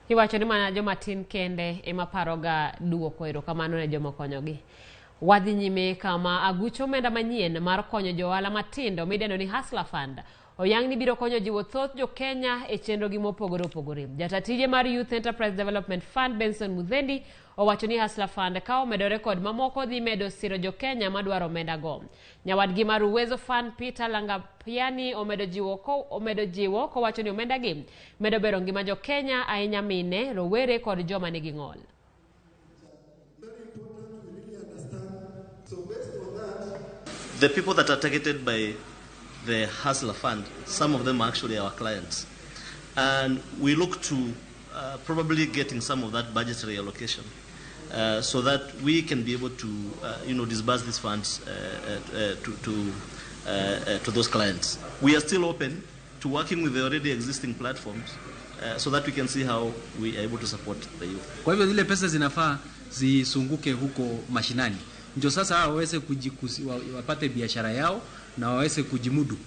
Iwacho ni mana joma tin kende ema paroga duoko erokamano ne joma okonyogi. Wadhi nyime kama aguch omenda manyien mar konyo johala matindo midendo ni Hustler Fund oyang ni biro konyo jiwo thoth jo Kenya e chenrogi mopogore opogore. Jata tije mar Youth Enterprise Development Fund Benson Muthendi owacho ni Hustler Fund ka omedore kod mamoko dhi medo siro jo Kenya madwaro omenda go. Nyawadgi mar Uwezo Fund Peter Langapiani omedo jiwo kowacho ni omenda gi medo bero ngima jo Kenya ahinya mine, rowere kod joma nigi ng'ol. The people that are targeted by the Hustler Fund, some of them are actually our clients. And we look to probably getting some of that budgetary allocation so that we can be able to disburse these funds to those clients. We are still open to working with the already existing platforms so that we can see how we are able to support the youth. Kwa hivyo zile pesa zinafaa zisunguke huko mashinani, ndio sasa hao waweze wapate biashara yao na waweze kujimudu.